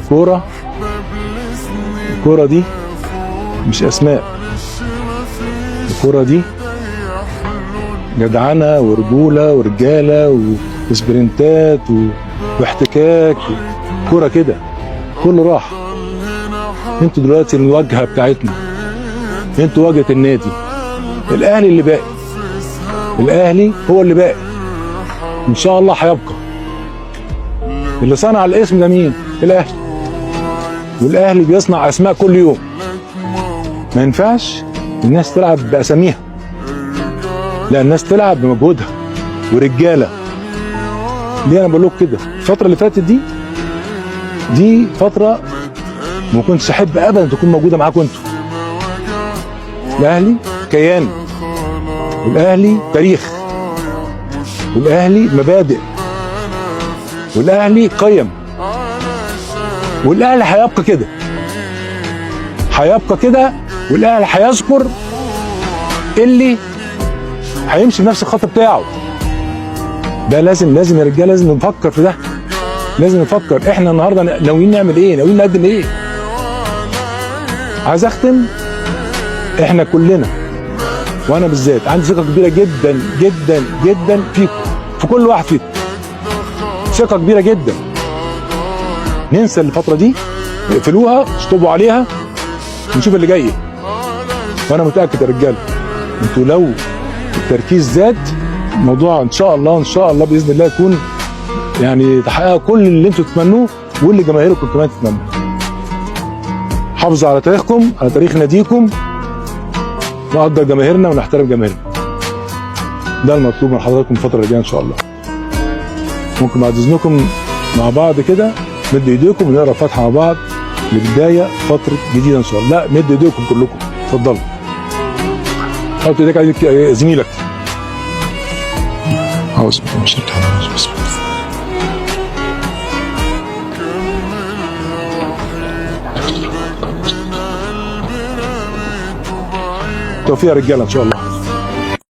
الكورة، الكورة دي مش اسماء، الكورة دي جدعنه ورجوله ورجاله وسبرنتات واحتكاك، كورة كده كله راح. انتوا دلوقتي الواجهة بتاعتنا، انتوا واجهه النادي الاهلي اللي باقي، الاهلي هو اللي باقي ان شاء الله هيبقى. اللي صنع الاسم ده مين؟ الاهلي. والاهلي بيصنع اسماء كل يوم. ما ينفعش الناس تلعب باساميها، لا، الناس تلعب بمجهودها ورجاله. ليه انا بقول لكم كده؟ الفترة اللي فاتت دي فترة ما كنتش احب ابدا تكون موجودة معاكم انتوا. الاهلي كيان، والاهلي تاريخ، والاهلي مبادئ، والاهلي قيم، والاهلي هيبقى كده، هيبقى كده، والاهلي هيذكر اللي هيمشي بنفس الخط بتاعه ده. لازم لازم يا رجاله لازم نفكر في ده، لازم نفكر احنا النهارده ناويين نعمل ايه، ناويين نقدم ايه. عايز اختم، احنا كلنا وانا بالذات عندي ثقة كبيرة جدا جدا جدا فيكم، في كل واحد فيكم ثقة كبيرة جدا. ننسى الفترة دي، اقفلوها، اشطبوا عليها، ونشوف اللي جاي. وانا متاكد يا رجاله انتوا لو التركيز زاد الموضوع ان شاء الله، ان شاء الله باذن الله يكون يعني تحققوا كل اللي انتوا تتمنوه واللي جماهيركم كمان تتمنوه. حافظوا على تاريخكم، على تاريخ ناديكم، نقدر جماهيرنا ونحترم جماهيرنا. ده المطلوب من حضراتكم الفترة اللي جاية ان شاء الله. ممكن بعد اذنكم مع بعض كده مدوا ايديكم ونقرا الفاتحة مع بعض لبداية فترة جديدة ان شاء الله. لا، مدوا ايديكم كلكم، اتفضلوا. حط ايديك على زميلك. اعوذ بالله من الشيطان الرجيم. بسم الله. توفيق يا رجاله ان شاء الله.